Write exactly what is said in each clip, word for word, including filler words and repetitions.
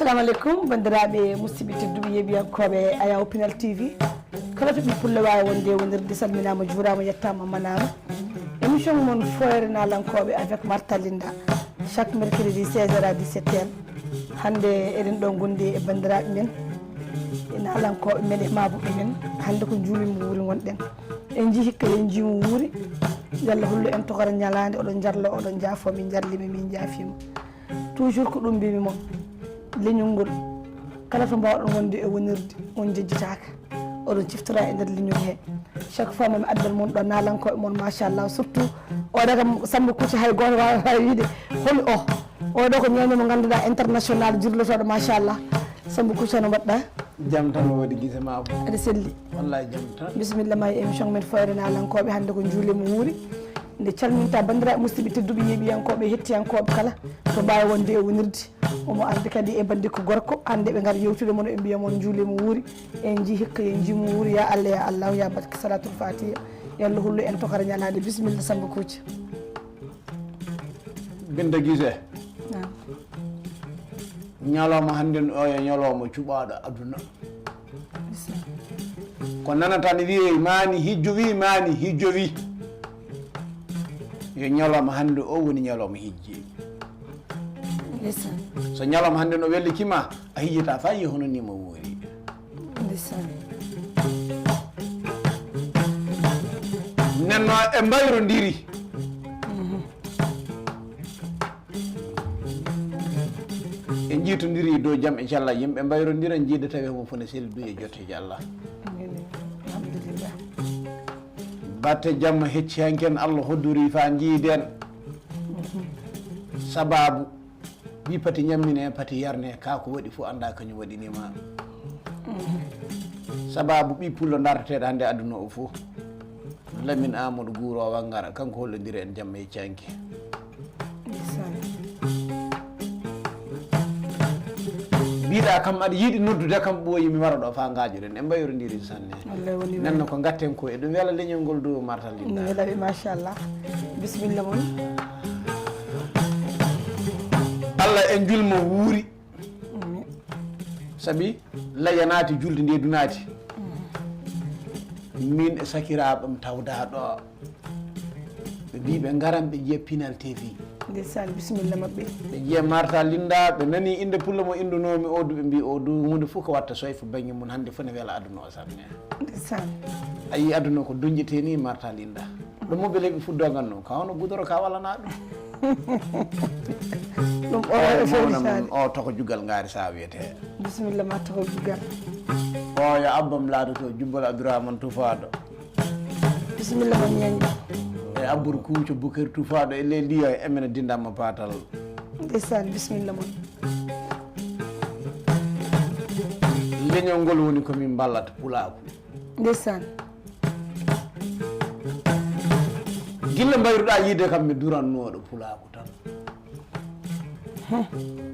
Assalamu aleykum, banndiraaɓe musidɓe tedduɓe yeeɓiyankooɓe Ayaw Pinal T V. Kala to ɓii pullo waawi wonde e wonirde, salminaama, juuraama, yettaama, manaama. Émission mon Fooyre Naalankooɓe avec Martha Linda. Chaque mercredi seize heures à dix-sept heures. Hannde eɗen ɗo ngondi e banndiraaɓe men, e naalankooɓe men, e maabuɓe men. Hannde ko Njuuli mo wuuri ngonɗen. En njii hikka, en njii mo wuuri. Yalla hullu en tokora ñalaande, oɗon njarlo, oɗon njaafoo, min njarlima, min njaafiima. Toujours ko ɗum mbimi mon, leñol ngol, kala to mbaawɗon wonde e wonirde, on njejjitaaka. Oɗon ciftora e nder leñol he. Chaque fois momi addana mon ɗo naalankooɓe mon, machallah. Surtout oɗo kam Samba Koutia, hay gooto waawata wiide holi o. Oɗo ko ñeeño mo ngannduɗaa, international, jurlotooɗo, machallah. Samba Koutia, no mbaɗɗaa? Jam tan woodi, gise ma fof. Aɗa selli. Wallahi jam tan. Bisimilla ma e émission men Fooyre Naalankooɓe. Hannde ko Njuuli mo wuuri. Nde calminta banndiraaɓe musidɓe tedduɓe yeeɓiyankooɓe, hettiyankooɓe kala to mbaawi wonde e wonirde. Omo ardi kadi e banndiraaɓe gorko, hannde ɓe ngari yewtude mon, ɓe mbiya mon Njuuli mo wuuri. En njii hikka, en njii mo wuuri. Ya Allah, ya Allah, ya barke Salatul Fatiha. Yalla hullu en tokara ñalaande. Bisimilla, Samba Koutia. Binta Gise. Naam. Ñalawma hannden o yo ñalawma cuɓaaɗo aduna. Ko nanata ne wiyee maani hijjo wi, maani hijjo wi. Yo ñalawma hannde o woni ñalawma hijji. Ndeysaan. So ñalawma hannde no wellitii ma, a hijjata faa yiya hono ni mo wuuri. Ndeysaan. Nenno e mbayrondiri. En njiitondiri dow jam, inchallah. Yimɓe mbayrondira, njiida tawi homo foti ne selli duye e jotteeji Allah. Alhamdulillah. Batte jamma hecci hanki en, Allah hoddori fa njiiden. Sababu wi pati ñammine, pati yarne, ka ko waɗi fof annda kañum waɗinima. Sababu ɓi pullo darteteɗo hannde aduna o fof. Lamin Amadou Guuro Wangara, kanko hollondiri en jamma e canki. Ndeysaan. Mbiɗa kam aɗa yiɗi noddude kam, ɓooyi mi wara ɗo fa ngaajoɗen. En mbayrondiri sanne. Wallay woni. Nenno ko ngatten ko, eɗum wela leñol ngol dow Martha Linda. Welaɓe, machallah. Bisimilla mon. Allah en julmo wuuri. Amin. Sabi layya naati, julde nde du naati. Min e sakiraaɓam tawda ɗo. Ɓe mbi ɓe ngaran ɓe njiya Pinal T V. Ndeysaan, bisimilla maɓɓe. Ɓe njiya Martha Linda, ɓe nani innde pullo mo inndunomi o du, ɓe mbi o du huunde fof ko watta soyfa bannge mum, hannde fof ne wela aduna o sanne. Ndeysaan. A yii aduna ko duñƴete ni, Martha Linda. Ɗum mo ɓe leeɓi fuddogal noon, ka hono gudoro ka walana ɗum. Ɗum o e mawnam o toko jugal ngaari sa wiyete. Bisimilla ma toko jugal. O yo abbam laadoto jubbal Abdourahmane Tufaaɗo. Bisimilla ma ñeeño. E Abbour Kouthia Boukary Tufaaɗo e leydi o e emene dindamma patal. Ndeysaan, bisimilla mon. Leñol ngol woni ko min mballata pulaaku. Ndeysaan. Gilla mbayruɗa yiide kam mi durannooɗo pulaaku tan.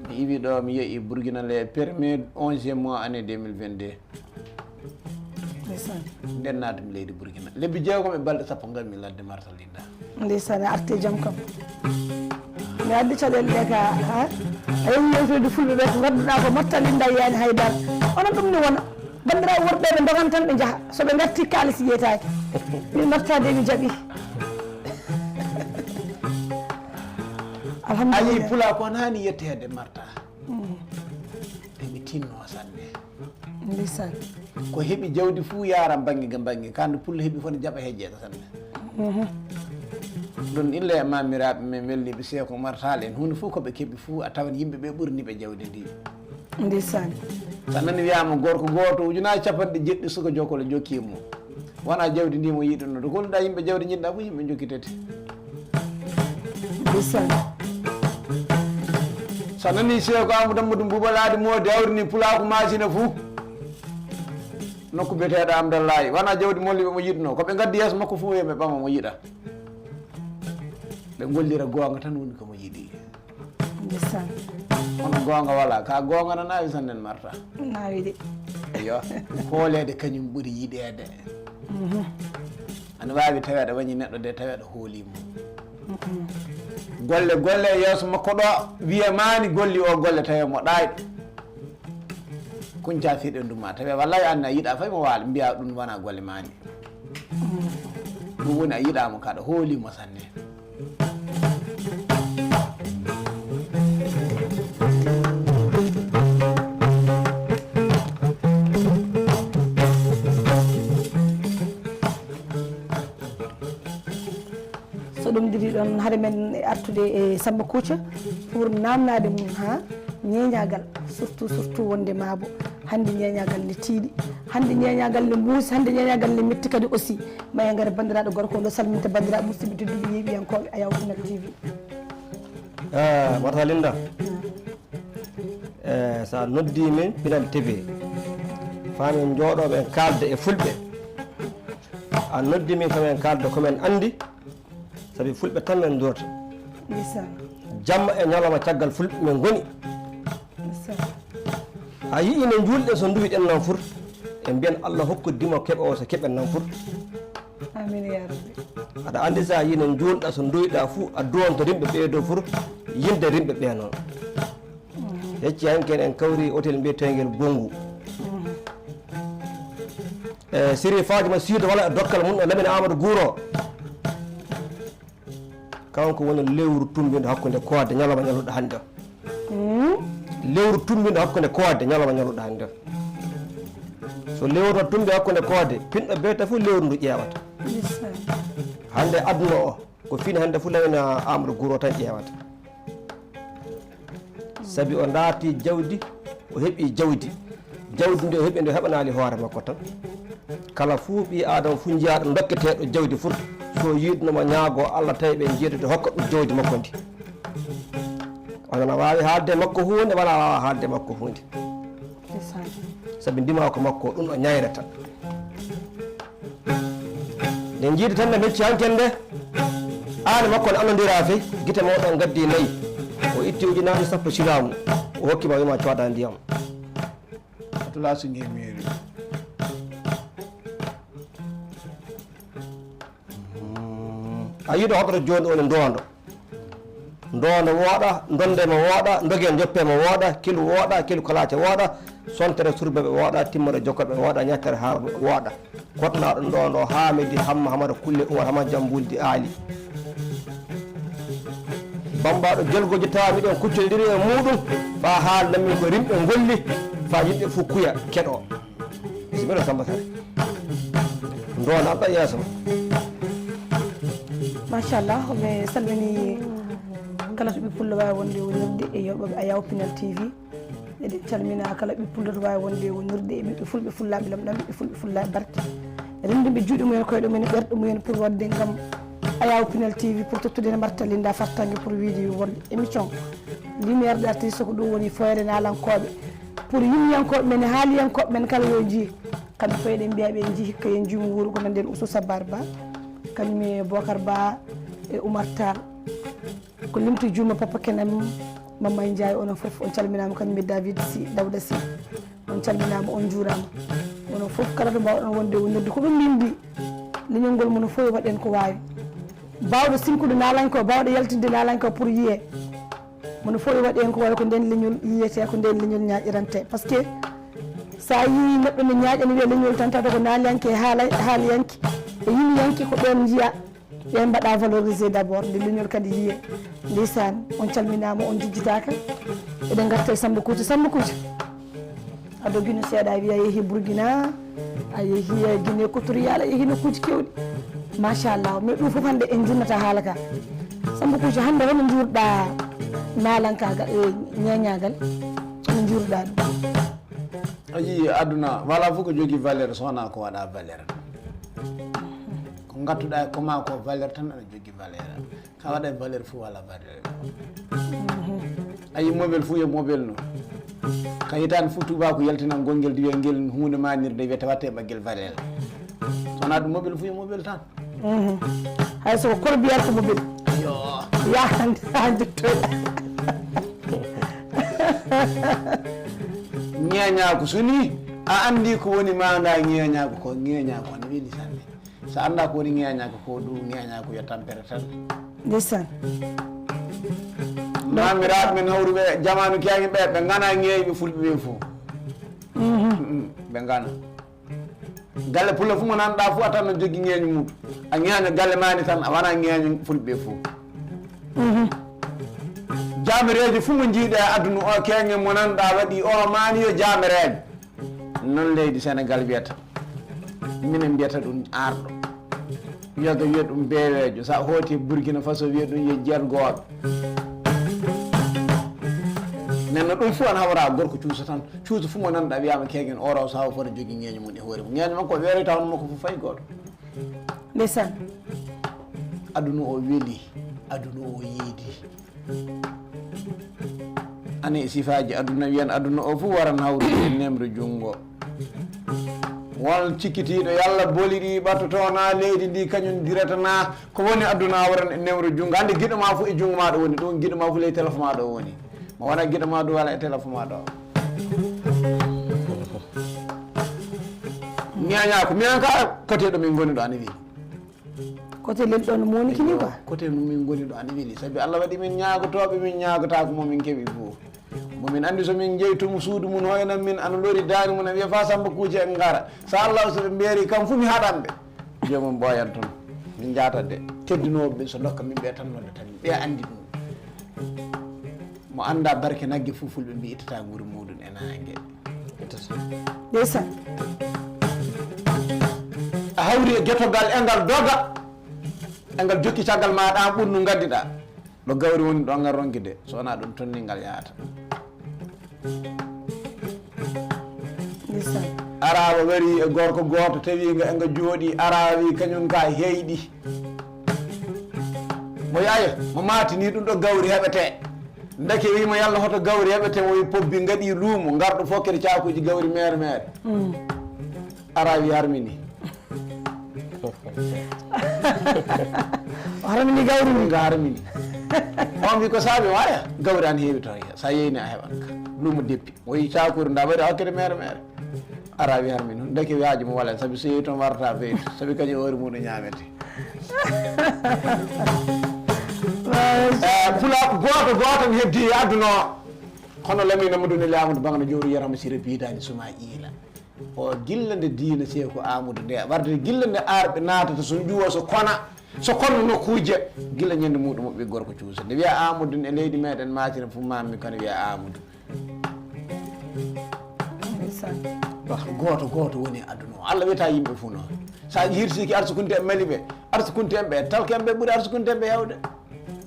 Mi iwi ɗo mi yehi Burkina le premier onzième mois année deux mille vingt-deux. Ndeysaan. Nden naatumi leydi Burkina. Lebbi jeegom e balɗe sappo ngarmi ladde Martha Linda. Ndeysaan, a arti e jam kam. Mi addi caɗeele ɗe ka, ha? A yehi yewtoyde fulɓe ɓe ko ngadduɗa ko Martha Linda yani haydara. Onon ɗum ne wona. Banndiraaɓe worɓe ɓe ndogan tan ɓe njaha. So ɓe ngarti kaalis yiyetaake. Min Martha de mi jaɓi. Alhamdulillah. Ayi pula ko naani yetteede Martha. Mm. Emi tinno sanne. Ndeysaan. Ko heɓi jawdi fuu yaaran bannge ga bannge. Ka nde pullo heɓi fof ne jaɓa hejjeede sanne. Mhm. Ɗum illa e mamiraaɓe men welniiɓe Seeko Martaal en. Huunde fof ko ɓe keɓi fuu a tawan yimɓe ɓe ɓurni ɓe jawdi ndi. Ndeysaan. So a nani wiyaama gorko gooto ujunaaji capanɗe jeɗɗi suka jokol e jokkiimo. Wona jawdi ndi mo yiɗuno. To golluɗa yimɓe jawdi njiɗɗa fof yimɓe jokkitete. Ndeysaan. So a nani Seeko Amadou Amadou Mbuuba Laadi Moodi hawrini pulaaku maasina fof. Nokku biyeteeɗo Amdallaay. Wona jawdi molliɓe mo yiɗuno. Ko ɓe ngaddi yeeso makko fof yo ɓe ɓama mo yiɗa. Ɓe ngollira goonga tan woni ko mo yiɗi. Ndeysaan. Kono goonga wala. Ka goonga na naawi sanne Martha. Naawi de. Eyo. Hooleede kañum ɓuri yiɗeede. Mhm. Ana waawi taweede wañi neɗɗo de taweede hooliimo. Mhm. Golle, golle e yeeso makko ɗo wiyamaani golli o golle tawe mo ɗaayɗo. Kuncaa fiɗe nduma tawi wallahi an a yiɗa fay mo waala mbiya ɗum wona golle maani. Ɗum woni a yiɗaama kaɗa hoolimo sanne. So ɗum didi ɗon hade men e artude e Samba Koutia pour namnade mum ha ñeñagal surtout surtout wonde maabo hande ñeñagal ne tiiɗi, hande ñeñagal ne muusi, hande ñeñagal ne metti kadi aussi. Maya ngare bandiraɗo gorko ɗo salminta bandiraɓe musidɓe tedduɓe yeeɓiyankoɓe Ayaw Pinal T V. Ah, wata Linda. Eh, sa noddi min Pinal T V, fa min jooɗo ɓen kalda e fulɓe. A noddi min fa min kalda ko men andi. Sabi fulɓe tan men durata. Jamma e ñalawma caggal fulɓe men ngoni. A yii no njuulɗen so nduwiɗen noon fur. E mbiyen Allah hokku dimo keɓoowo so keɓen noon fur. Amin ya rabbi. Aɗa anndi so a yii no njuulɗa so nduwiɗa fuu a duwonto rimɓe ɓeedo fur. Yilde rimɓe ɓee noon. Hecci hanki en kawri hôtel mbiyetengel Bonngu. E sirifaaji ma siido wala e dokkal mum o lamini Amadou Guuro. Kanko woni lewru tumbindo hakkunde koode ñalawma ñalluɗo hannde o. Lewru tumbindo hakkunde koode ñalawma ñalluɗo hannde o. So lewru no tumbi hakkunde koode pinɗo beeta fof lewru ndu ƴeewata. Hannde aduna o ko fini hannde fof lawina Amadou Guuro tan ƴeewata. Sabi o ndaarti jawdi o heɓi jawdi. Jawdi ndi o heɓi ndi o heɓanaali hoore makko tan. Kala fuu ɓii aadama fuu jiyaaɗo dokketeeɗo jawdi fuu so yiidno mo ñaago Allah tawi ɓe jeedude hokka ɗum jawdi makko ndi. Wala na waawi haalde makko huunde wala waawa haalde makko huunde. Sabi ndima ko makko ɗum o ñayrata. Nde jiidi tan no mecci hanken nde aane makko no annondira fey gite mawɗo gaddi nayi. O itti ujunaaji sappo silaamu o hokkima wima cooda ndiyam. Atula sunge meri. A yiɗo hoɗoto joni one ndondo. Ndondo wooɗa, ndondema wooɗa, ndogen joppema wooɗa, kilu wooɗa, kilu kalace wooɗa, sontere surbeɓe wooɗa, timmore jokkoɓe wooɗa, ñattere haarɓe wooɗa. Kotnaɗo ndondo Hamidi Hamma Hamada Kulle Umar Hamada Jambuldi Aali. Bambaɗo jolgoji tawa miɗen kuccodiri e muɗum fa haalna min ko rimɓe golli fa yimɓe fu kuya keɗo. Bisimilla Samba Sare. Ndona alɗa yeeso ma. Machallah, mi salmini kala to ɓippullo wawi wonde wonirde e yoɓoɓe Ayaw Pinal T V. Eɗen calmina kala ɓippullo to wawi wonde wonirde e ɓiɓɓe fulɓe fullaɓe lamɗam ɓiɓɓe fulɓe fullaɓe barke. Renduɓe juuɗe mumen koyɗe mumen ɓerɗe mumen pour wadde gam Ayaw Pinal T V pour tottude ne mbarta Linda fartangue pour wiide yo won émission lumière d'artiste ko ɗum woni foyre nalankoɓe. Pour yimmiyankoɓe men e haaliyankoɓe men kala yo jii. Kamɓe fof eɗen mbiya ɓe en jii hikka yen juumu wuuro ko nanden Ousou Sabar Ba, kañum e Bocar Ba e Oumar Tall. Ko limtu juuma papa kenam Mamay Ndiaye onon fof on calminama kañum e David Sy Dawda Sy. On calminama on juurama. Onon fof kala to mbawɗon wonde wonirde ko ɗum min mbi. Leñol ngol mono fof yo waɗen ko wawi. Bawɗo sinkude nalanko bawɗo yaltinde nalanko pour yiye. Mono fof yo waɗi heen ko wayi ko ndeen leñol yiyetee ko ndeen leñol ñaaƴirantee par ce que so a yii neɗɗo ne ñaaƴa ne wiya leñol tan tawata ko naaliyanke e haala haaliyanke e yimiyanke ko ɓeen njiya ɓeen mbaɗa valorisé d' abord nde leñol kadi yiye. Ndeysaan on calminaama on jejjitaaka. Eɗen ngarta e Samba Koutia Samba Koutia. A dogino seeɗa a wiya yeehi Burkina a yeehi Guinée Equatorial a yeehi nokkuuji kewɗi. Machallah mais ɗum fof hannde en junnata haala ka. Samba Koutia hannde hono njuurɗa nalankagal e ñeñagal hono njuurɗa ɗum? A yii aduna wala fof ko jogii valeur so wonaa ko waɗa valeur. Ko ngattuɗa e koma ko valeur tan aɗa jogii valeur. Ka waɗa e valeur fof wala valeur. A yii mobile fof yo mobile no. Ka hitaande fof tubaako yaltinan gongel diwiya ngel huunde manirde wiyata watte ɓaggel valeur. So wonaa ɗum mobile fof yo mobile tan. Hay so ko kolo mbiyata ko mobile. Yo. Yahande ha jettoɗa. Ñeeñaaku so nii a anndi ko woni maanaa ñeeñaaku ko ñeeñaaku ana weli sanne. So a annda ko woni ŋeeñaako ko ɗum ŋeeñaako yo tampere tan. Ndeysaan. Maamiraaɓe men hawruɓe jamaanu keeŋi ɓe ɓe ngana ŋeeyɓe fulɓe ɓe fof. Mm, ɓe ngana. Galle pullo fof mo nanɗa fof a tan no joggi ŋeeño mum. A ŋeeño galle mani tan a wona ŋeeño fulɓe fof. Jamireejo fof mo jiiɗa e aduna o keeŋe mo nanɗa waɗi o mani yo jamireejo. Noon leydi Senegal wiyata. Minen mbiyata ɗum arɗo. Yoga wiya ɗum beweejo. Sa hooti Burkina Faso wiya ɗum yo jergooɓe. Nden no ɗum fof ana hawra gorko cuusa tan. Cuusa fof mo nanɗa wiyama keeŋen o raw sawo fota jogi ŋeeño mum e hoore mum. Ŋeeño makko o weeroyta hono makko fof fay gooto. Ndeysaan. Aduna o weli, aduna o yeedi. Ane e sifaaji aduna wiyan aduna o fof waran hawrude e nemre junngo. Won cikkitiiɗo yalla boli ɗi ɓattoto na leydi ndi kañum dirata na ko woni aduna a waran e nemre junngo. Hannde giɗo ma fof e junngo ma ɗo woni ɗum, giɗo ma fof ley téléphone ma ɗo woni. Mo wona giɗo ma ɗo wala e téléphone ma ɗo. Ñaña ko minen ka koteɗo min ngoni ɗo ane weli. Kote lel ɗon mo woni kini quoi. Kote no min ngoni ɗo ane weli sabi Allah waɗi min ñaagotoɓe min ñaagotako mo min keɓi fof. Mo min andi so min jeyi tumu suudu mum hoynan min ana lori daani mum a wiya fa samba kuuje en ngara. So Allah so ɓe mbeeri kam fof mi haɗan ɓe. Joomum ɓooyan toon. Min njaata de teddinooɓe ɓe so ndokka min ɓe tan nodda tan ɓe andi ɗum. Mo annda barke nagge fof fulɓe mbi ittata nguuri muɗum e naange. Ndeysaan. A hawri e getogal engal doga engal jokki caggal ma ɗan ɓurnu gaddiɗa. Ɗo gawri woni ɗo ngal ronki de so wona ɗum tonni ngal yahata. Ndeysaan. Arawa wari e gorko goto tawi nga enga jooɗi arawa wi kañum ka heyɗi. Mo yaya mo matini ɗum ɗo gawri heɓete. Ndeke wimo yalla hoto gawri heɓete mo wi pobbi ngaɗi luumo ngarɗo fof kadi cakuji gawri mere mere. Arawi harmini. O harmini gawri ndi. Nga harmini. On wi ko saabi waya gawri an heewi toon sa yeeyni a heɓan ka luumo deppi o yi cakuri nda waɗi hakkede mere mere. Arawi harmini hun ndeke wiyaji mo wala sabi so yeeyi toon warata beyto sabi kañum hoore muɗum ñamete. Pula goto goto mi heddi e aduna o. Hono lamina mo duni laamudu bangano jowri yarama sira bidani suma ila. O gilla nde diina seeku amudu nde warde gilla nde arɓe natata so juwa so kona so konno nokkuje. Gilla ñande muɗum o ɓe gorko cuusa nde wiya amudu e leydi meɗen matina fu mammi kono wiya amudu. Goto goto woni aduna o allah wiyata yimɓe fu noon. Sa hirsiki arsukunte en mali ɓe arsukunte en ɓe talke en ɓe ɓuuri arsukunte en ɓe hewde.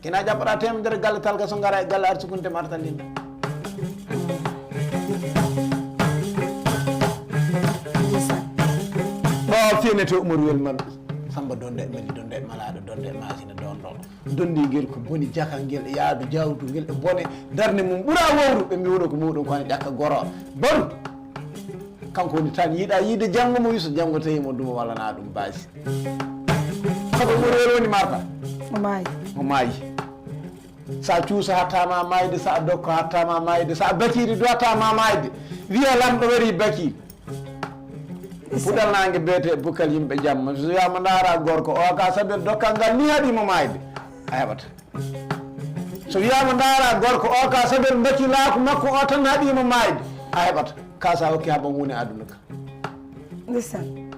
Kina jaɓɓata temedere galle talka so gara e galle arsukunte marta linda. Ɗo fenete umaruwel man samba donde mali donde malaɗo donde masina dondo. Dondigel ko boni jakal ngel e yaadu jawtungel e bone darde mum ɓura wowru ɓe mbiwno ko muɗum kono ƴakka goro baru. Kanko woni tan yiɗa yiide janngo mo wiso janngo tawi mo duma walla na ɗum baasi. Sabo ɓuri woni woni marta. O maayi. O maayi. Sa cuusa hattama mayde sa dokko hattama mayde sa bakiri du hattama mayde. Wiya lamɗo wari bakiri. Puɗal nange beete bukkal yimɓe jamma so wiyama ndara gorko o ka sabel dokkal ngal ni haɗimo mayde. A heɓata. So wiyama ndara gorko o ka sabel mbakilaaku makko o tan haɗima mayde a heɓata. Ka sa hokki haɓa woni aduna ka. Ndesan.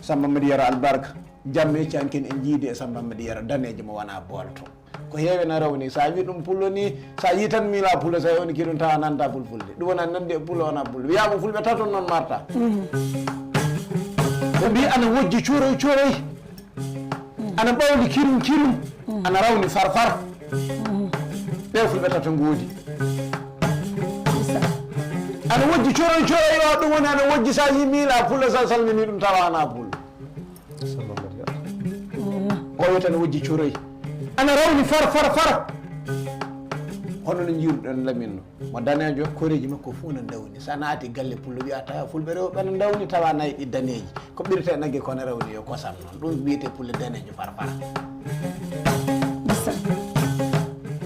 Samba madi yara albarka. Jamme canken en jiidi e samba madi yara danejo mo wana bolto. Ko heewe na rawni sa wi ɗum pullo ni sa yi tan mila pullo sa yewni ki ɗum tawa nanta fulfulde ɗum wona nande e pullo wona pullo wiyama fulɓe taton noon marta. Ɓe mbi ana wojji coroy coroy. Ana ɓawli kirum kirum. Ana rawni farfar. Ɓe fulɓe tato ngoodi. Ana wojji coroy coroy o ɗum woni ana wojji sa yimila pullo sa salmini ɗum tawa ana pullo. O wiyata ana wojji coroy. Ana rawni far far far. Hono no jiiruɗen laminno mo danejo koreji makko fof no ndawni sa naati galle pullo wiya tawa fulɓe rewɓe no ndawni tawa nayi ɗi daneji. Ko ɓirte nagge kono rewni yo kosam noon ɗum wiyete pulle danejo farfara.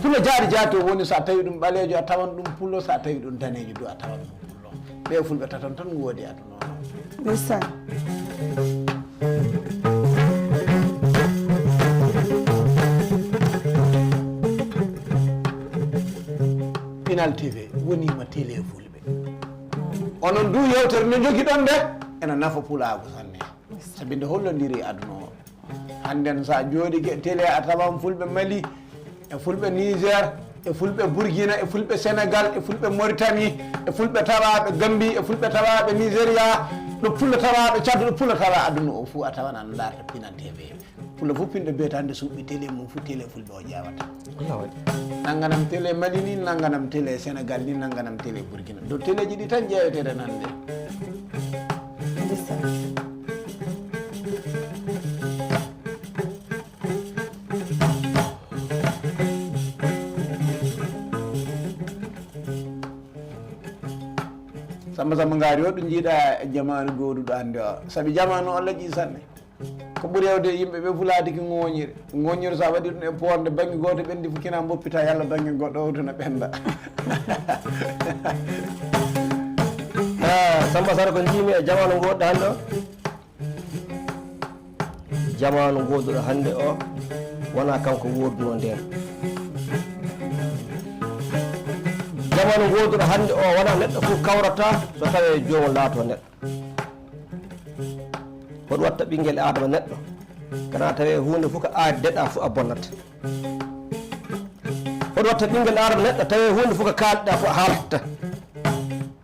Pulle jaari jaari to woni so a tawi ɗum ɓaleejo a tawan ɗum pullo so a tawi ɗum danejo du a tawan ɗum pullo. Ɓe fulɓe taton tan woodi aduna o. Ndeysaan. Pinal T V wonima télé fulɓe. Onon du yewtere nde jogiɗon nde ena nafa pulaagu sanne. Sabi nde hollondiri e aduna o. Hannden so a jooɗike télé a tawan fulɓe Mali, e fulɓe Niger, e fulɓe Burkina, e fulɓe Sénégal, e fulɓe Mauritanie, e fulɓe tawaaɓe Gambie, e fulɓe tawaaɓe Nigeria, ɗo pullo tawaaɓe Tchad, ɗo pullo tawa aduna o fuu a tawan ana ndaarta Pinan T V. Pullo fof pinɗo beetande suuɓi télé mum fof télé fulɓe o ƴeewata. Nannganam télé Mali ni, nannganam télé Sénégal ni, nannganam télé Burkina. Dow téléji ɗi tan ƴeeweteɗen hannde. Ndeysaan. Samba Samba Ngaari o ɗo njiiɗa e jamaanu gooduɗo hannde o. Sabi jamaanu o lajji sanne. Ko ɓuri hewde e yimɓe ɓe fulaade ki ŋooñire. Ŋooñire so a waɗi ɗum e poonde bannge gooto ɓenndi fof kina mboppita yalla bannge goɗɗo o tuna ɓennda. Ah, Samba Sara ko njiimi e jamaanu gooduɗo hannde o. Jamaanu gooduɗo hannde o wonaa kanko woodunoo ndeen. Jamaanu gooduɗo hannde o wonaa neɗɗo fof kawrata so tawee joomum laatoo neɗɗo. Hoɗum watta ɓinngel aadama neɗɗo kana tawee huunde fof ko aadi deɗa fof a bonnata. Hoɗum watta ɓinngel aadama neɗɗo tawee huunde fof ko kaalɗa fof a haaltata.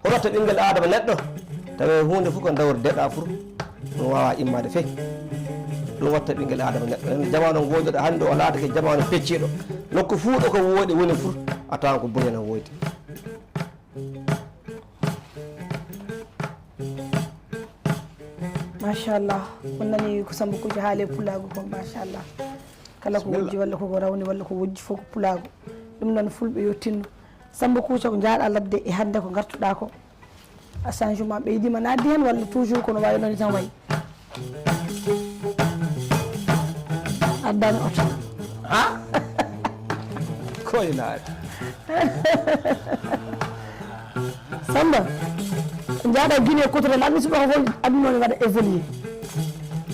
Hoɗum watta ɓinngel aadama neɗɗo tawee huunde fof ko ndawri deɗa fof ɗum waawaa immaade fey. Ɗum watta ɓinngel aadama neɗɗo en jamaanu gooduɗo hannde o laatake jamaanu pecciiɗo. Nokku fuu ɗo ko wooɗi woni fof a tawan ko bone no woodi. Machallah, on nani ko Samba Kucca haali e pulaagu kon machallah. Kala ko wojji walla koko rawni walla ko wojji fof ko pulaagu. Ɗum noon fulɓe yo tinno. Samba Kucca ko njaaɗa ladde e hannde ko ngartuɗa ko. A changement ɓeydima naddi heen walla toujours kono wayi noon tan wayi. Addani oto. Ha? Koynaare. Samba, njaaɗa Guinée kotoren anndi subaka fof aduna ne waɗa évolué.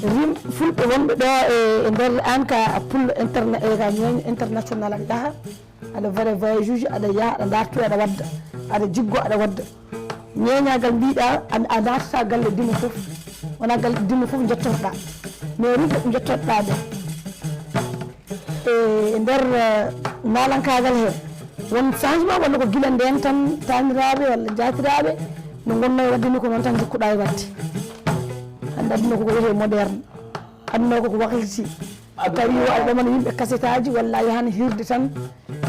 Rim fulɓe wonɓe ɗo e e nder an ka pullo interna e ka ñeeño international aɗa yaha aɗa waɗa voyage uji aɗa yaha aɗa dartoya aɗa wadda aɗa jiggo aɗa wadda. Ñeeñagal mbiɗa a naatata galle dimo fof wona galle dimo fof jettotoɗa mais rim ko jettotoɗa nde e nder nalankagal he won changement walla ko gila nden tan taniraɓe walla jatiraɓe no gonno e wadde ni ko noon tan jokkuɗa e wadde hande aduna koko wiyete moderne aduna koko wakliti a tawi o aɗa ɗomana yimɓe kasetaji walla a yahan hirde tan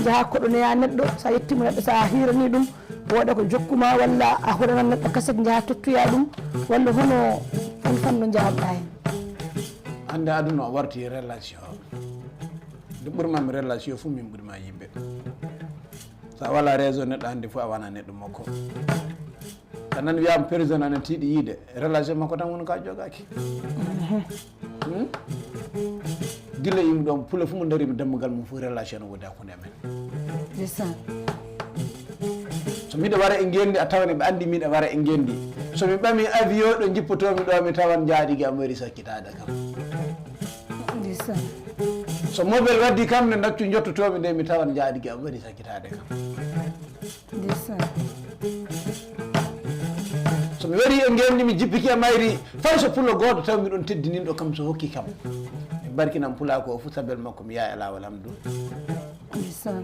jaaha koɗonoya neɗɗo sa yettima neɗɗo sa hirani ɗum wooɗa ko jokkuma walla a hoɗanan neɗɗo kaset jaaha tottoya ɗum walla hono hol fanno jaaɓɗa hen hande aduna o warti relation nde ɓurmami relation fof min ɓurima yimɓe sa wala réseau neɗɗo hande fof a wona neɗɗo makko sa nani wiyama président ana tiiɗi yiide relation makko tan woni ka jogaki gila yimɓe ɗon pula fof mo darima dammugal mum fof relation no wodi hakkude amen ndeysaan so miɗo wara e ngendi a tawane ɓe andi miɗo wara e ngendi somi ɓami avion ɗo jippotomi ɗo mi tawan jaaɗigi am wari sakkitade kam ndeysaan so mobel waddi kam nde daccu jottotomi nde mi tawan jaaɗigi am wari sakkitade kam ndeysaan so mi wari e ngendi mi jippiki e mayri fay so pullo goto taw miɗon teddininɗo kam so hokki kam mi barkinam pulako o fof sabel makko mi yaa e lawol am ɗum ndeysaan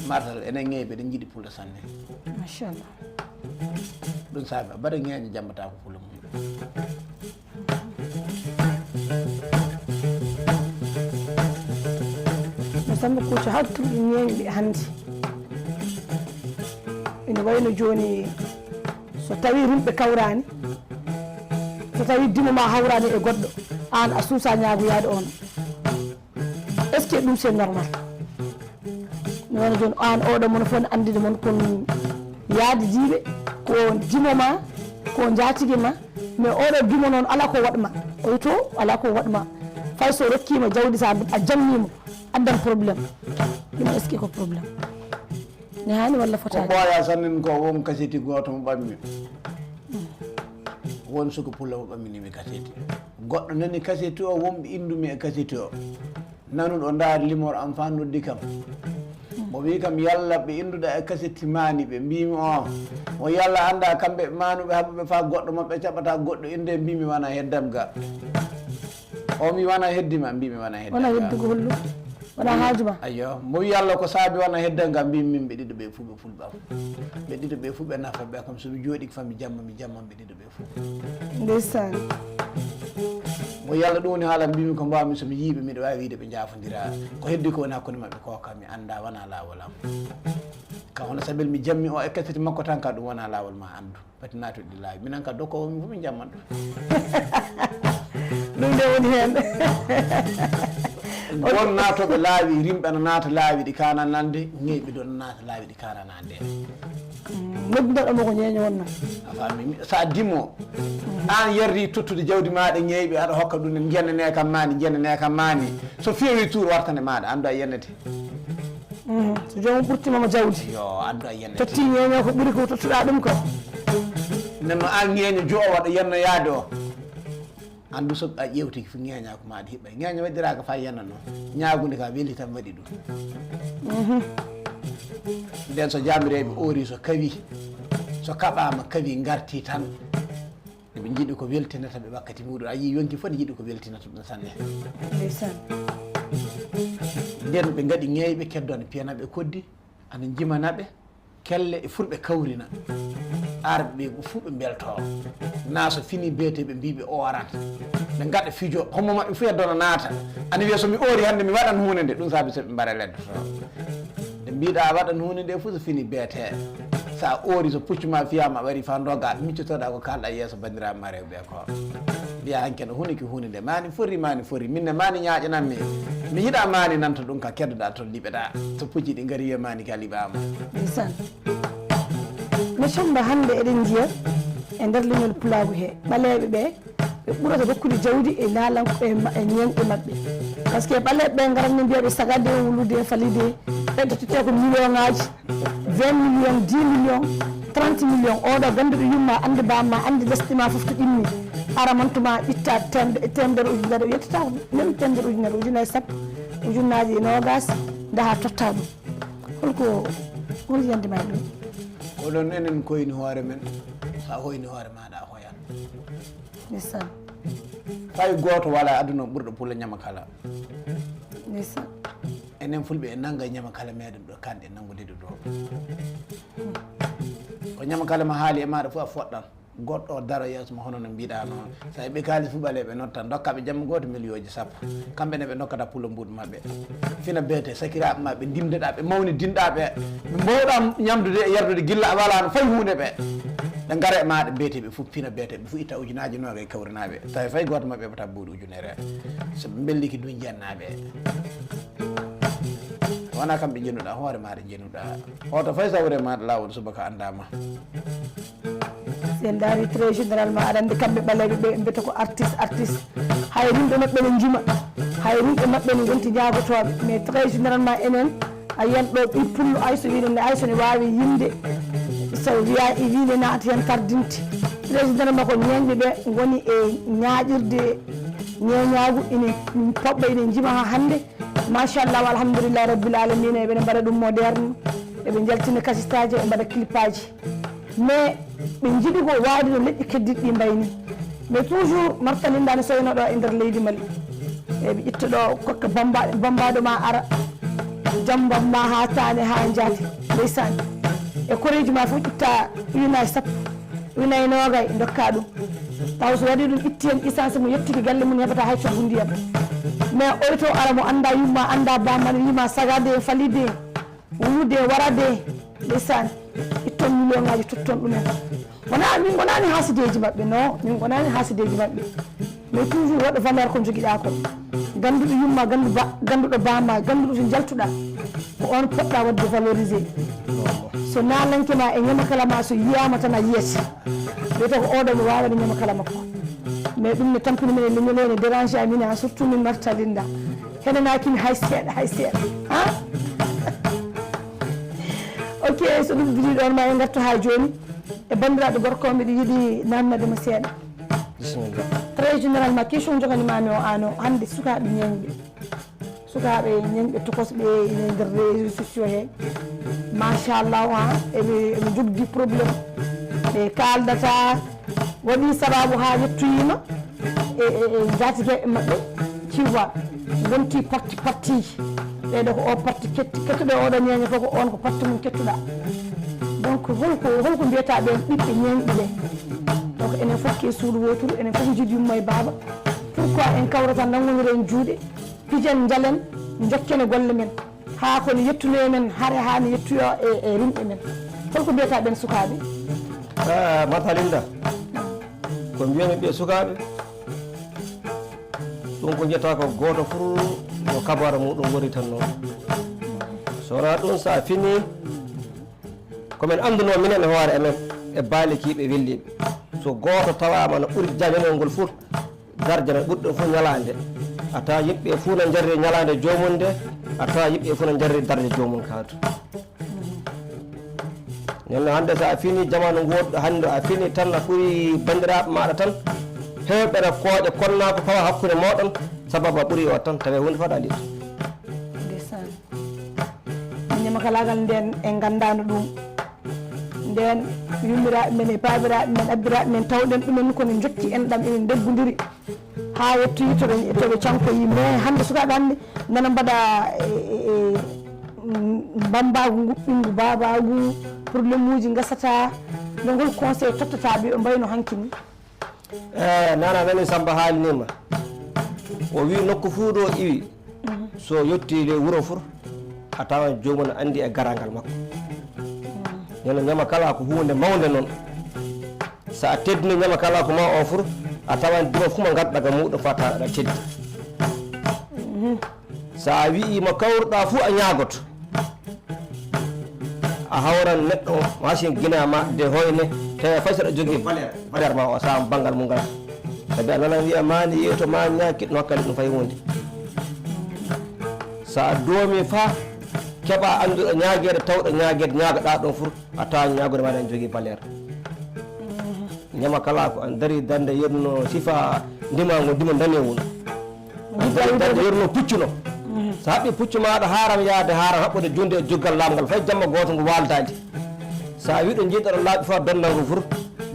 martal enen ŋeeɓe ɗen jiɗi pullo sanne machallah ɗum saabi bada ŋeeño jambatako pullo mum no samba kucca haltuɗi ñeeñuɗi hannde ina wayno jooni so tawi rumɓe kawrani so tawi dimo ma hawrani e goɗɗo an a suusa ñaagoyaade on est ce que ɗum c'est normal mi wano jooni an oɗo mono fof ne anndide mon kon yaadidiiɓe ko dimo ma ko njaatige ma mais oɗo dimo noon ala ko waɗma oy to ala ko waɗma fay so rokkima jawdi sa a jammimo addan probléme ɗum est ce que ko probléme ne hani walla ko fotani ɓooya sannen ko won kaseti gooto mo ɓammi won suka pulla mo ɓamminimi kaseti goɗɗo nani kaseti o wonɓe indumi e kaseti o nanuɗo ndaar limor am fa noddi kam Mo wi kam yalla ɓe innduɗa e kasetti maani ɓe mbimi o. Mo yalla annda kamɓe maanuɓe haɓuɓe fa goɗɗo maɓɓe caɓata goɗɗo innde mbimi wona heddam ga. O mi wona heddima mbimi wona heddam. Wona heddugo hollu. Wona haaju ma. Ayyo, mo wi yalla ko saabi wona heddam ga mbimi min ɓe ɗiɗo ɓe fu ɓe fulɓam. Ɓe ɗiɗo ɓe fu ɓe nafa ɓe kam so mi jooɗi fa mi jamma mi jamma ɓe ɗiɗo ɓe fu. Ndeysaan. Mo yalla ɗum woni haala mbimi ko mbawmi so mi yiiɓe miɗo wawi wiide ɓe jafodira. Ko heddi ko woni hakkunde maɓɓe ko kam mi annda wona lawol am. Ka hono sabel mi jammi o e kasiti makko tan ka ɗum wona lawol ma andu. Pati natuɗi laawi minen ka dokkowo min fof min jamman ɗum. Ɗum nde woni heen. Won naatoɓe laawi rimɓe na naata laawi ɗi kana nande, ŋeyɓe ɗon naata laawi ɗi kana nande. Noddunoɗo mo ko ñeeño wonno. A faami? Sa dimo an yarri tottude jawdi maɗa ŋeyɓe aɗa hokka ɗum ne jennane kam mani jennane kam mani, so fewi tour wartane maɗa andu a yennete. So joomum ɓurtima mo jawdi. Yo andu a yennete. Totti ñeeño ko ɓuri ko tottuɗa ɗum ko. Nenno an ñeeño jo o waɗa yenno yaade o. Andu so a ƴewtiki fu ñeeña ko maɗa hiɓɓa ñeeño waɗiraka fa yenno noon. Ñaagude ka weli tan waɗi ɗum. Nden so jamireɓe ori so kawi, so kaɓama kawi garti tan. Ɓe njiɗi ko weltinata ɓe wakkati muɗum a yii yonki fof ne yiɗi ko weltinata ɗum sanne. Ndeysaan. Nden ɓe ngaɗi ŋeeyɓe keddo ne piyana ɓe koddi ana jimana ɓe kelle e furɓe kawrina. Arɓe ɓe fuu ɓe mbelto na so fini beete ɓe mbi ɓe oran ɓe ngaɗa fijo homo maɓɓe fuu e dona naata. Ana wiya so mi ori hannde mi waɗan huunde nde ɗum saabi so ɓe mbara leddoto. Nde mbiɗa waɗan huunde nde fof so fini beete. Sa ori so puccu ma fiyama a wari fa doga miccotoɗa ko kalɗa yeeso bandiraɓe ma rewɓe ko. Mbiya hanke no huniki hunde nde mani fori mani fori minne mani ñaƴanammi. Mi yiɗa mani nanta ɗum ka keddoɗa toon liɓeɗa so pucci ɗi ngari wiya mani ka liɓama. Ndeysaan. No comba hannde eɗen njiya e nder leñol pulaagu he ɓaleeɓe ɓe ɓe ɓurata rokkude jawdi e naalanko e ma- e ñeeñɓe maɓɓe. Par ce que ɓaleeɓe ɓe ngarat ne mbiya ɓe sagade wulude falide ɓe tottete ko million ngaji, vingt million, dix million, trente million. Oɗo ganduɗo yumma andi bamma andi lesdi ma fof to ɗimmi. Ara mantuma itta temde temedere ujunere o yettata ko même temedere ujunere ujunere sappo ujunaji e nogas daha totta ɗum. Holko hol yande ma e ɗum? Oɗon enen koyni hoore men. Sa hoyni hoore maɗa a hoyan. Ndeysaan. Fay gooto wala e aduna ɓurɗo pula ñama kala. Ndeysaan. Enen fulɓe en nanga ñama kala meɗen ɗo kanɗe nangude ɗo ɗo. Ko ñama kala ma haali e maɗa fof a foɗɗan. Goɗɗo o daro yeeso ma hono no mbiɗa noon. Sa heɓi kaalis fu ɓaleɓe notta dokkaɓe jamma goto million ji sappo. Kamɓe ne ɓe dokkata pulo mbuɗu maɓɓe. Fina beete sakiraɓe maɓɓe ndimdeɗa ɓe mawni dinɗaɓe. Ɓe mbowɗa ñamdude e yardude gilla a walano fay hunde ɓe. Ɓe gara e maɗa beete ɓe fof fina beete ɓe fof itta ujunaji noga e kawrinaɓe tawi fay goto maɓɓe ɓata mbuɗu ujunere. So ɓe mbelliki du jennaɓe. Wona kamɓe jenuɗa hoore maɗa jenuɗa. Hoto fay sawre maɗa lawol subaka andama. Si en daari très généralement aɗa anndi kamɓe ɓaleeɓe ɓe mbiyata ko artiste artiste. Hay rimɓe maɓɓe ne njuma, hay rimɓe maɓɓe ne ngonti ñaagotoɓe mais très généralement enen a yiyan ɗo ɓi pullo ay so wiɗen ne ay so ne waawi yimde so wiya e wiinde naati heen tardinte. Très généralement ko ñeeñɓe ɓe ngoni e ñaaƴirde ñeeñaagu ine poɓɓa ine njima haa hannde. Machallah alhamdulillahi rabbil alamina eɓene mbaɗa ɗum moderne. Eɓe njaltina kasitaji eɓe mbaɗa clipaji mais ɓe jiɗi ko wayde no leƴƴi keddiɗi ɗi mbayni. Mais toujours martalinda ne soyno ɗo e nder leydi mali. Eɓe itta ɗo kokka bamba bambaɗo ma ara jambam ma ha tane ha jaati. Ndeysani e koreji ma fof ƴitta ujunnaji sappo ujunnaji nogay dokka ɗum. Taw so waɗi ɗum itti hen essence mo yettiki galle mum heɓata hay coggu ndiyam. Mais oy to ara mo anda yumma anda bamma ne wima sagade falide wulude warade. Ndeysani itton million ngaji totton ɗumen. Wona min gonani hasideji mabɓe no min gonani hasideji mabɓe. Mais toujours waɗa valeur ko joguiɗa ko ganduɗo yumma gandu ba ganduɗo bamma ganduɗo to jaltuɗa ko on poɗɗa wadde valorisé. So nalanke ma e ñamakala ma so yiyama tan a yiyat wiyata ko oɗo mi wawani ñamakala makko. Mais ɗum ne tampini minen leñol o ne dérange amin ha surtout min martalinda. Henanakimi hay seeɗa hay seeɗa ha. Ok, so ɗum biri ɗon ma en gartu ha joni e bandiraɓe gorko mbiɗo yiɗi namnade mo seeɗa. Bisimilla. Très généralement question joganimami o ano hande sukaɓe ñeñɓe. Sukaaɓe ñeñɓe tokosɓe ene nder réseaux sociaux he, machallah, ha eɓe eɓe jogdi problème, ɓe kaldata. Waɗi sababu ha yettoyima e e e njatigeɓe maɓɓe, ciwa, gonti parti partiji. Ɓeɗo ko o parti ketti kettuɗo, oɗo ñeño fof ko on ko parti mum kettuɗa. Donc holko holko mbiyata ɓen ɓiɓɓe ñeñɓe ɓe? Donc enen fof ke suudu woturu, enen fof jiidi yumma e baaba. Pourquoi en kawrata nangodiren juuɗe, pijen, jalen, jokken e golle men? Haa ko ne yettunoyo men hare, haa ne yettoyo e e rimɓe men. Holko mbiyata ɓen sukaaɓe? Ah, Martha Linda, ko mbiyami ɓe sukaaɓe, ɗum ko njetta ko gooto fuu no kabaara muɗum woni tan noon. So wonaa ɗum, so a fini, ko men annduno minen e hoore amen e baalikiiɓe welliiɓe. So gooto tawaama no ɓuri jam ñalawma ngol fuu, darja no ɓuri ɗum fuu ñalaande. A tawa yimɓe fuu no njarri ñalaande joomum nde, a tawa yimɓe fuu no njarri darja joomum kaatu. Nden noon hannde so a fini jamaanu ngu woɗɗo hannde a fini tan a ɓuri banndiraaɓe maaɗa tan. Heewɓe no kooƴa konnaa ko fawa hakkunde mooɗon sababu a ɓuri o tan tawi huunde faɗaali. Ndeysaan. Min ñamakalaagal nden en nganndaano ɗum. Nden yummiraaɓe men e baabiraaɓe men, abbiraaɓe men, tawɗen ɗumen ko ne njokki enɗam, emin ndeggondiri haa yettoyi to ɓe, to ɓe cankoyi. Mais hannde sukaaɓe hannde nana mbaɗa e, e, e, mm, mbammbaagu, nguɓɓingu baabaagu, problème uji ngasata. Ɗo ngol conseil tottata ɓe ɓe mbayno hanki ni? Eh, nana nani Samba haalnima. O wi nokku fuu ɗo iwi. So yotti le wuro fur, a tawan joomum anndi e garangal makko. Nana ñama kala ko huunde mawnde noon. So a teddini ñama kala ko ma o fur, a tawan dima fuu ma ngadda ga muɗum fata aɗa teddi. So a wi'i mo kawruɗa fuu a ñaagoto. A hawran neɗɗo o, ma sin gina ma de hoyne, tawi fay saɗa jogii valeur, valeur ma o, sa banngal mum ngal. Sabi a nana wiya mani yeeto ma ñaaki no hakkali ɗum fay huunde. So a doomi fa keɓa annduɗo ñaageede, tawɗo ñaageede, ñaagoɗa ɗon fur, a tawa ñaagoode ma ɗen jogii valeur. Ñama kala ko an dari darnde yerno sifa ndima ngo ndima danewol. An dari darnde yerno puccu no. So haɓɓi puccu maɗa haram yaade haram haɓɓude junde e juggal lamgal fay jamma goto ngo waldadi. Sa wiɗo jiɗɗo laaɓi fa donnal ngo fur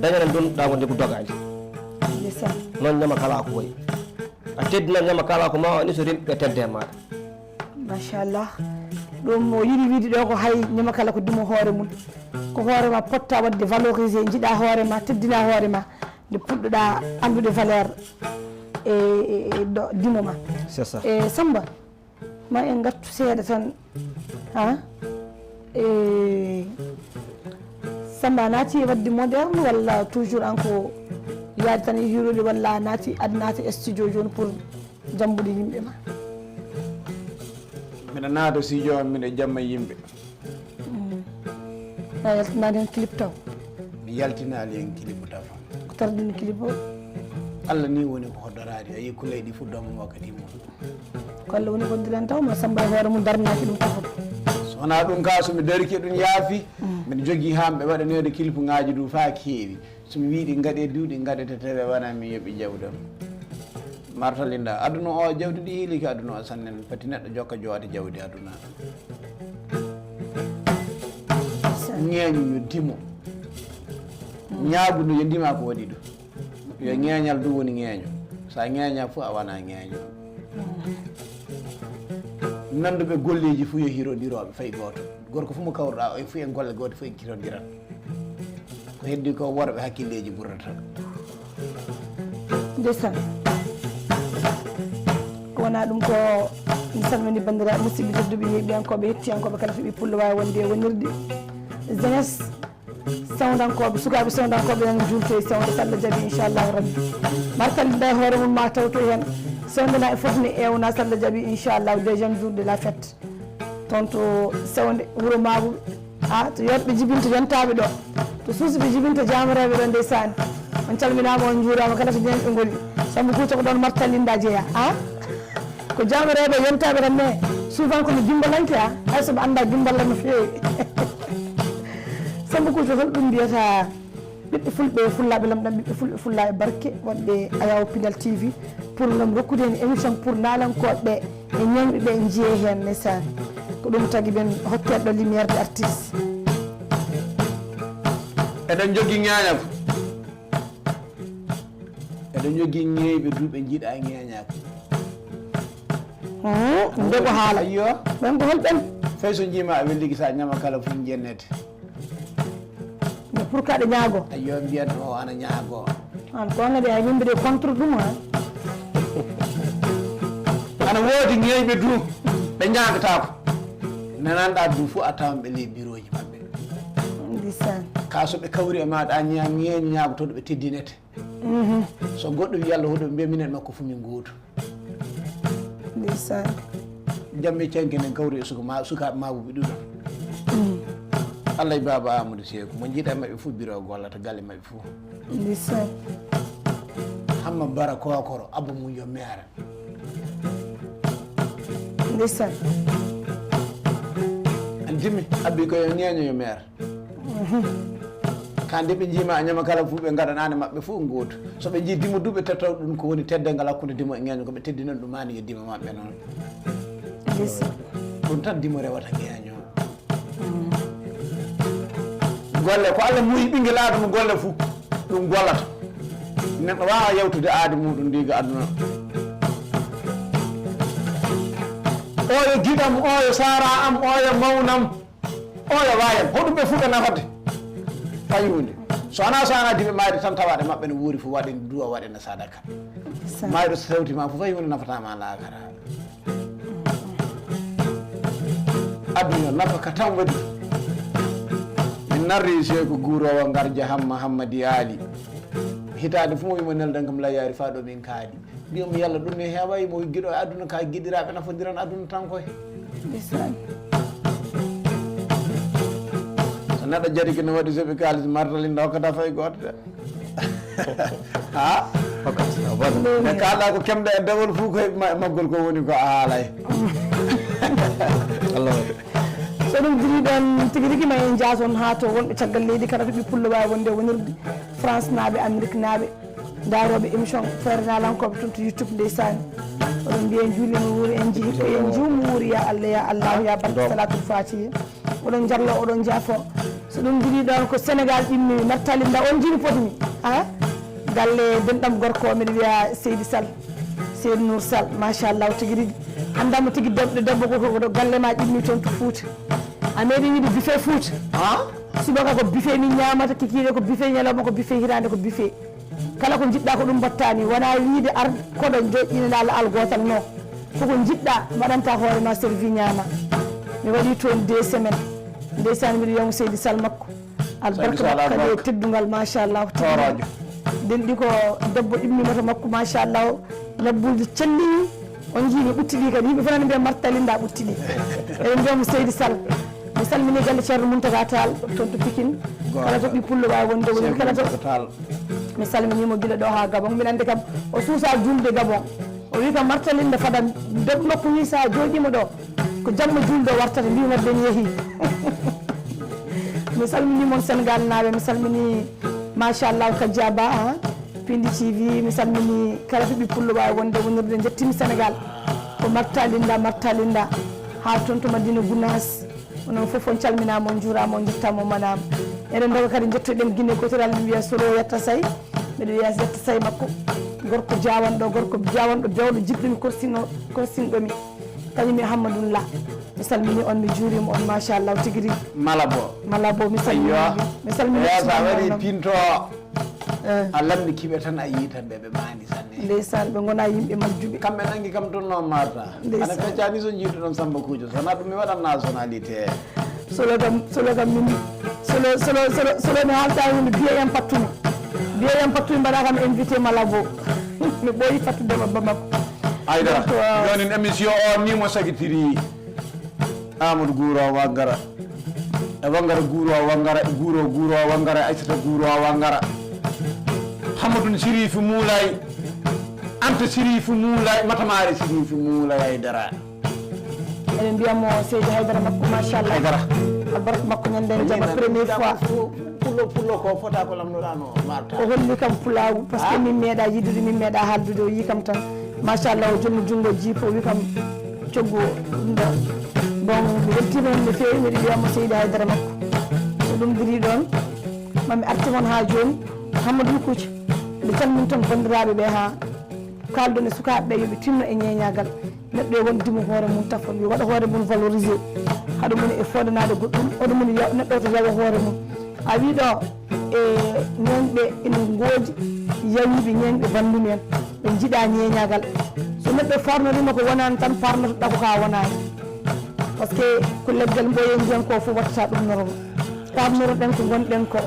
dañana ndun ɗa ngo ndegu dogani. Ndeysaan. Noon ñama kala ko wayi. A teddina ñama kala ko ma o ni so rimɓe tedde maɗa. Machallah. Ɗum o yiɗi wiide ɗo ko hay ñama kala ko dimo hoore mum. Ko hoore ma potta wadde valorisé, jiɗa hoore ma, teddina hoore ma. Nde puɗɗoɗa anndude valeur e, e, e do, dimo ma. C'est ça. E Samba, ma en ngartu seeɗa tan. Ha? E Samba naati wadde moderne walla toujours an ko yaade tan e hiirude walla a naati, aɗa naata e studio jooni pour jambude yimɓe ma? Mbiɗa naata studio am, mbiɗa jamma yimɓe. Mm. A yaltinaali heen clip taw? Mi yaltinaali heen clip taw. Ko tardini clip o? Allah ni woni ko hoddoraade. A yii kuleyɗi fof doomam wakkati mum. Ko Allah woni hoddiran taw ma Samba e hoore mum darnaaki ɗum tafoto. So wonaa ɗum ka so mi darike ɗum yaafi. Mm. Mbiɗa jogii haa mɓe waɗaneede clip ŋaaji ɗum faa keewi. So mi wii ɗi ngaɗe duuɗi ngaɗete tawi wona mi yoɓi jawdam. Marta Linda, aduna o jawdi ɗi hiili ki aduna o sannen pati neɗɗo jokka jowaade jawdi aduna. Ñeeñu yo dimo. Ñaagudu yo ndima ko waɗi ɗum. Yo ñeeñal du woni ñeeño. Sa ñeeña fof a wona ñeeño. Nanduɓe golleeji fof yo hirondirooɓe fay gooto. Gorko fof mo kawruɗa o fof en golle gooto fof en kirodiran. Ko heddi ko worɓe hakkilleeji ɓurrata. Ndeysaan. Ko wona ɗum ko mi salmini banndiraaɓe musidɓe tedduɓe yeeɓiyankooɓe hettiyankooɓe kala to ɓe pullo waawi wonde e wonirde. Jeunesse, sewndankooɓe, sukaaɓe sewndankooɓe nana juulte e sewnde so Allah jaɓi inchallahu rabbi. Martal nda e hoore mum ma tawto heen. Sewnde na e fof ne ewna so Allah jaɓi inchallahu deuxième jour de la fête. Toon to sewnde wuro Maabuɓe. A to yotɓe jibinta yontaaɓe ɗo. To suusɓe jibinta jaamareeɓe ɗo ndeysaan. On calminaama, on njuuraama kala to ñeeñɓe ngoni. Samba Kuuca ko ɗoon Martal Linda jeyaa. A ko jaamareeɓe yontaaɓe tan ne souvent ko mi dimbalanke a. Hay so ɓe annda dimballan no feewi. Samba Kuuca hol ɗum mbiyata? Ɓiɓɓe fulɓe e fullaaɓe lamɗam, ɓiɓɓe fulɓe fullaaɓe barke wonɓe Ayaw Pinal T V pour ngam rokkude heen émission pour naalankooɓe e ñeeñɓe ɓe njiye heen, ndeysaan. Ko ɗum tagi ɓen hokkee ɗo lumière d'artiste. Eɗen jogii ñeeñagu. Eɗen jogii ñeeñɓe duuɓe njiɗa ñeeñagu. Nde ko haala. Ayyo. Ɓen ko hol ɓen? Fay so njiima a welligi sa ñama kala fof jennete. Mais pourquoi ɗe ñaago? Ayyo, mbiyan o ana ñaago. An ko ngadi ay yimɓe de contre ɗum ha. Ana woodi ñeeñɓe du ɓe ñaagatako. Nananɗa du fof a tawan ɓe ley biroji maɓɓe. Ndeysaan. Ka so ɓe kawri e maɗa a ñeeña ñaagotoɗo ɓe teddinete. So goɗɗo wi Allah hoɗo mbiya minen makko fof min gootu. Ndeysaan. Jamme canke nen kawri e suka ma sukaaɓe ma buɓe ɗuɗon. Allah e baaba Amadou Seeku mo jiiɗa maɓɓe fof biro gollata galle maɓɓe fof. Ndeysaan. Hamma bara kokoro abba mum yo meere. Ndeysaan. An jimmi abbi ko yo ñeeño yo meere. Ka nde ɓe njiima a ñama kala fof ɓe ngaɗanani maɓɓe fof gootu. So ɓe njii dimo duuɓe tettaw ɗum ko woni teddangal hakkunde dimo e ñeeño ko ɓe teddinan ɗumani yo dimo maɓɓe noon. Ndeysaan. Ɗum tan dimo rewata ñeeño. Golle ko Allah muuyi ɓinngel aadama golle fof ɗum gollata. Neɗɗo waawa yawtude aadi muɗum ndi ga aduna. Oyo giɗam, oyo sara am, oyo mawnam, oyo wayam. Hoɗum ɓe fof ɓe nafata? Fay hunde. So wona so wona diɓe mayde tan tawaɗe maɓɓe ne wuuri fof waɗe duwa waɗe na sadaka. Mayɗo so tawti ma fof fay hunde nafata ma lakara. Aduna nafaka tan waɗi. Min narri seeko guuroowo ngar jaham Mahammadi Ali. Hitaande fof mo wimo neldan kam layyaari faa ɗo min kaadi. Mbiyam yalla ɗum ne heewa mo giɗo e aduna ka giɗiraaɓe nafodiran aduna tan koy. Ndeysaan. So neɗɗo jariki no waɗi soɓi kaalis martali ndokkata fay gooto de. Ha? Fakat, a bana. Nde kaalɗa ko kemɗa e dawol fof koye ma- maggol ko woni ko a haalay. Allah waɗi. So ɗum diri ɗon tigi rigi ma en jaason haa to wonɓe caggal leydi kala to ɓi pullo waawi wonde wonirde France naaɓe Amérique naaɓe daarooɓe émission feerenaalankoɓe toon to YouTube ndeysaan. Oɗon mbiya en juulima wuuri en jihi ko en juumu wuuri ya Allah ya Allah ya barke salatul fatiha. Oɗon jarlo oɗon jaafo. So ɗum diri ɗon ko Sénégal ɗimmi martali nda on jiri potmi a galle denɗam gorko o mbiɗa wiya Seydi Sall, Seydi Nour Sall machallah tigi rigi. Andamo tigi debbo debbo ko ko galle ma ɗimmi toon to Fouta. A meeɗi wiide bife Fouta. Subaka ko bife min ñamata, kikiɗe ko bife, ñalawma ko bife, hirande ko bife. Kala ko jiɗɗa ko ɗum mbattani wona wiide ar koɗo joƴƴinanɗa laal gotal no. Koko jiɗɗa mbaɗanta hoore ma servi ñaama. Mi waɗi toon deux semaines. Ndeysaan mbiɗo yawmo Seydi Sall makko. Albarka makko kadi e teddungal machallah. Denɗi ko debbo ɗimmima to makko machallah. Ñabbulde celli on jii mi ɓutti ɗi kadi yimɓe fof nana mbiya martalinda ɓutti ɗi. Eɗen mbiya mo Seydi Sall. Mi salmini galle Ceerno Muntaga Tall toon to Pikine. Kala to ɓi pullo wawi wonde woni kala to. Mi salminimo gila ɗo ha Gabon mbiɗa andi kam o suusa julde Gabon. O wi kam martalinda fada debbo makko wi sa joɗima ɗo ko jamma julde o wartata mbi wadde mi yeehi. Mi salmini mon Sénégal naaɓe mi salmini machallah Kadia Ba a Pindi T V mi salmini kala to ɓi pullo wawi wonde wonirde jettimi Sénégal. Ko martalinda martalinda ha toon to Madina Gounass. Onon fof on calminama on juurama on jettama on manama. Eɗen doga kadi jettoɗen Guinée kotoral min mbiya solo yetta say. Mbiɗa wiya yetta say makko gorko jawanɗo gorko jawanɗo bewɗo jiɗɗomi korsino korsinɗomi. Kañum e Hammadou Lah. Mi salmini on mi juurima on machallah tigi rigi. Malabo. Malabo mi salmini. Mi salmini. Sa waɗi pinto. A lamɗi kiɓe tan a yii tan ɓe ɓe maani sanne. Ndeysaan ɓe ngona yimɓe majjuɓe. Kamɓe nangi kam toon noon marta. Ana feccani so jiitu ɗon Samba Kuujo sona ɗum mi waɗan nationalité. Solo kam solo kam min solo solo solo solo mi haalta hunde biye en pattumi. Biye en pattumi mbaɗa kam invité Malabo. Mi ɓooyi fattudema Bamako. Aydara jonin émission o ni mo sagitiri. Amadou Guro Wangara e Wangara Guro Wangara e Guro Guro Wangara e Aissata Guro Wangara. Hamadou Sirifi Moulay Anta Sirifi Moulay Matamare Sirifi Moulay Aydara. Eɗen mbiyamo Seydi Haydara makko machallah. Haydara. Albarka makko ñanden jaɓa première fois. Pullo pullo ko fota ko lamnoɗano marta. O holli kam pulagu parce que min meeɗa yidude min meeɗa haaldude o yi kam tan. Machallah o jonni junngo jiipo o wi kam. Coggu ɗum ɗo. Bon, mi weltiima heen no feewi, miɗo wiyamo Seydi Haydara makko. Ko ɗum diri ɗoon, mami arti mon haa jooni, Hammadou Kucca. Nde calmin toon banndiraaɓe ɓe haa kaalɗon e sukaaɓe ɓe, yo ɓe tinno e ñeeñaagal. Neɗɗo e won dimu hoore mum tafon, yo waɗa hoore mum valorisé. Haɗa mum e foodanaade goɗɗum, hoɗa mum yo neɗɗo to yawa hoore mum. A wii ɗo, e ñeeñɓe ina ngoodi, yawiiɓe ñeeñɓe banndum en, ɓe njiɗa ñeeñagal. So neɗɗo farnorima ko wonaani tan parnotoɗa ko ka wonaani. Parce que ko leggal mboyen ndiyan ko fof wattata ɗum norma. Parnoroɗen ko ngonɗen ko.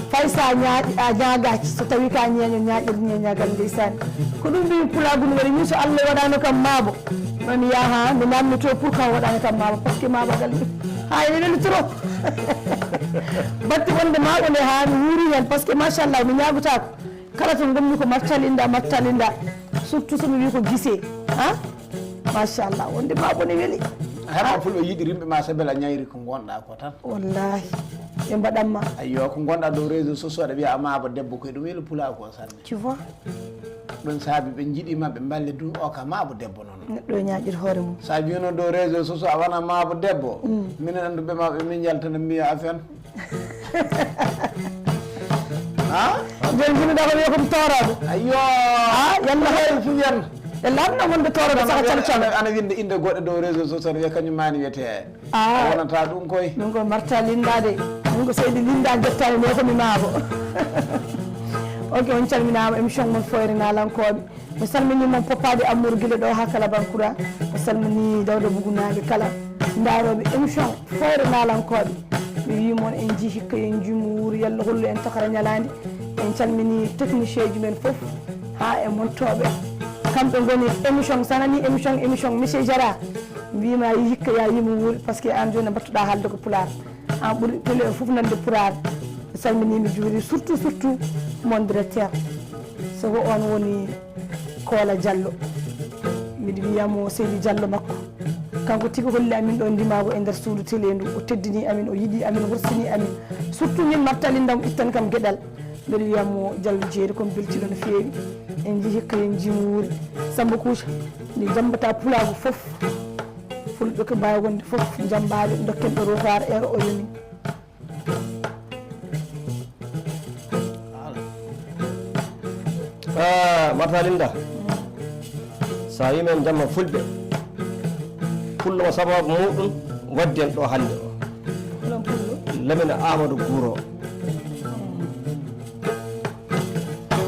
Fay sa ñaaƴi, a ñaagaaki, so tawi ka ñeeño, ñaaƴir ñeeñagal ndeysaan. Ko ɗum mbiimi pulaagu no waɗi, min so Allah waɗaano kam maabo. Mami yaha, mi namnoto pour kan waɗaano kam maabo, parce que maabagal mi. Haa ene weli trop. Batte wonde maabo nde haa mi wuuri heen, parce que machallah, mi ñaagotaako. Kala to ngonmi ko martalinda, martalinda. Surtout so mi wii ko gisee. Ha? Machallah, wonde maabo ne weli. Hara fulɓe yiɗi rimɓe ma sabela ñayri ko ngonɗa ko tan. Wallahi. Ɓe mbaɗan ma. Ayyo, ko ngonɗa dow réseau sociaux aɗa wiya a maabo debbo koye ɗum weli pulaagu o sanne. Tu vois? Ɗum saabi ɓe njiɗima ɓe mballe du o ka maabo debbo noon. Neɗɗo e ñaaƴir hoore mum. Sa wino dow réseau sociaux a wona maabo debbo. Mm. Minen annduɓe ma ɓe min njaltana mbiya a fen. Ha? Nden jinoɗa ko wiya ko mi tooraaɗo. Ayyo. Ha? Yalla hay fu yan. E laamno wonde tooraaɗo saka calo calo. Ana winde inde goɗɗo dow réseau social wiya kañum mani wiyete. Ah. A wonata ɗum koy. Ɗum ko marta linda de. Ɗum ko seydi linda jottani ne ko mi maabo. Ok, on calminaama émission mon Foyre Naalankooɓe. Mi salmini mon Poppaade Amour gila ɗo haa Kalabankura. Mi salmini Dawda Bugunaaɓe kala ndaarooɓe émission Foyre Naalankooɓe. Mi wii mon en njii hikka en njii mo wuuri yalla hollu en tokara ñalaande. En calmini technicien ji men fof haa e montooɓe. Kamɓe ngoni émission sanani émission émission Monsieur Jara. Mbima yi hikka ya yimo wuuri parce que an jooni mbattuɗa haalde ko pulaar. An ɓuri télé o fof nande pulaar. Mi salmini mi juuri surtout surtout mon directeur. Soko on woni Koola Diallo. Miɗo wiyamo Seydi Diallo makko. Kanko tigi holli amin ɗo ndimago e nder suudu télé ndu. O teddini amin, o yiɗi amin, wursini amin. Surtout min martali ndam ittan kam geɗal. Mbeɗa wiyamo Diallo Jeeri ko mi beltino no feewi. En jii hikka en jii mo wuuri. Samba Kuuca, ndi jambata pulaagu fof. Fulɓe ko mbawi wonde fof jambaɓe dokken ɗo rokaare ero o yoni. Ah, Marta Linda. Sa yii men jamma fulɓe. Pullo o sababu muɗum wadden ɗo hannde o. Fulon pullo. Lamina Amadou Guro.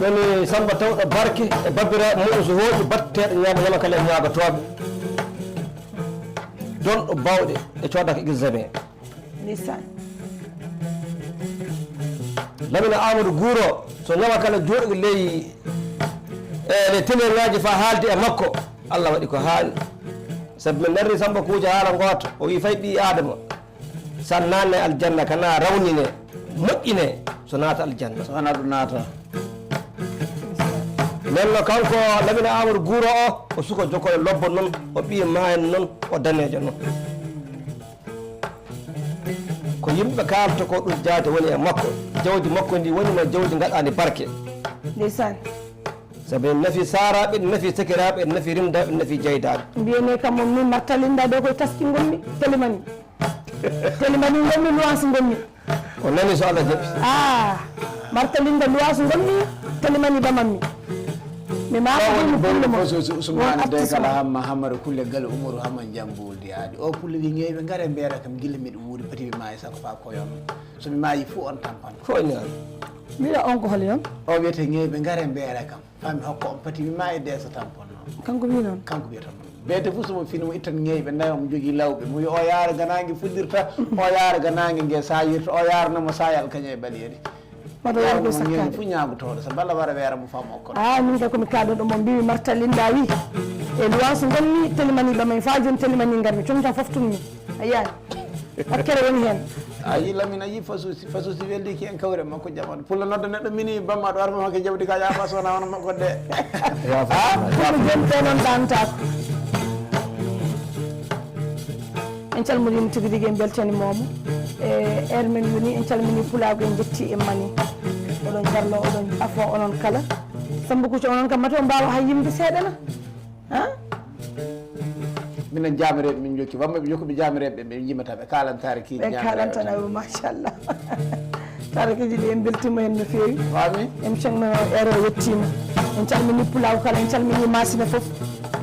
Ɗoni Samba tawɗo barke e babbiraaɓe muɗum so hooƴi batteeɗo ñaama ñama kala e ñaagotooɓe. Donɗo bawɗe e coodaka examen. Ndeysaan. Lamina Amadou Guro so ñama kala jooɗi ley e le télé ngaji fa haaldi e makko. Allah waɗi ko haani. Sabu min narri Samba Kuuja haala gooto. O wi fay ɓii Adama. Sa naanne aljanna kana rawnine, moƴƴine, so naata aljanna. So wona ɗum naata. Nden no kanko Lamine Amadou Guro o, o suko jokoɗo lobbo noon, o ɓiye maayen noon, o daneejo noon. Ko yimɓe kaalta ko ɗum jaade woni e makko. Jawdi makko ndi woni no jawdi ngaɗaani barke. Ndeysaan. Sabu en nafi saaraaɓe, en nafi sakiraaɓe, en nafi rimdaaɓe, en nafi jaydaaɓe. Mbiyene kam on min martalinda ɗo koye taski ngonmi, telimani. Telimani ngonmi, luwansi ngonmi. O nani so Allah jaɓi. Ah, martalinda luwansi ngonmi, telimani ɓamanmi. Mi maama ɗum kulle mon. Usmane de kala hamma hamara kulle gal Umaru hamma jambuldi aadi. O kulle wi ngeyɓe ngare mbeera kam gilla miɗo wuuri pati mi maayi sakko fa koyon. So mi maayi fu on tampan. Ko o ñaami? Mbiɗa on ko holi on? O wiyete ngeyɓe ngare mbeera kam. Fami hokko on pati mi ma e deesa tampon noon. Kanko wi noon? Kanko wiyata noon. Beete fof somo fini mo ittan ngeyɓe nayo mo jogii lawɓe. Mo wi o yaara ganaange fuɗɗirta, o yaara ganaange nge saayirta, o yaara namo saayal kañum e ɓaleeri. Mata won ko sakkaade. Fof ñaagotooɗo, so balla wara weera mo fam okko. Ah, min kay ko mi kaɗo ɗum o mbiwi martalinda wi. E luwanso ngonmi telimani ɓamay fa joni telimani ngarmi. Comtan fof tummi. A yiyaani? Hakkere woni heen. A yi Lamine, a yi fasuusi, fasuusi weldiki en kawre makko jamanu. Pullo nodda neɗɗo mini bamma ɗo arma makko jawdi ka yaama so wona wona makko de. Ah, pullo joni te noon ɗantaako. En calmodiima tigi rigi, en mbeltaniima mo. E heure men woni, en calmini pulaagu, en njetti e mani. Oɗon garlo, oɗon afo, onon kala. Samba Kucca, onon kam mata on mbaawa hay yimde seeɗa na. Ha? Minen jaamireeɓe min jokki wamma ɓe jokkuɓe jaamireeɓe ɓe ɓe jimata ɓe kalantare ki. Ɓe kalantana o, machallah. Tarakeji ɗi en beltima hen no feewi. Fami. En cagno ero yettima. En calmini pulaw kala, en calmini masina fof.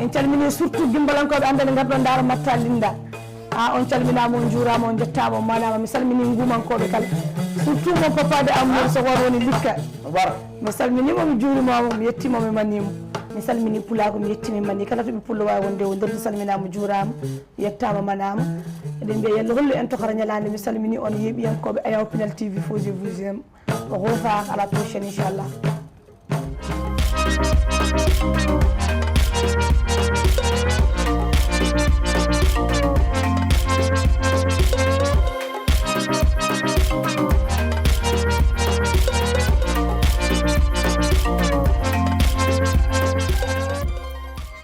En calmini surtout gimbalankoɓe andane garɗo dara matta linda. A on calminama, on juurama, on jettama, on manama. Mi salmini ngumankoɓe kala, surtout mon papa de amour so won woni likka. Bar. Mi salminima, mi juurima mo, mi yettima, mi manima. Mi salmini pulako, mi yettima, mi mani kala to ɓe pullo wawi wonde o nder. Mi salminama, juurama, yettama, manama. Eɗen mbiya yalla hollu en tokara ñalande. Mi salmini on yeeɓiyankoɓe Ayaw Pinal T V, fosé vous aime. Au revoir, à la prochaine inchallah.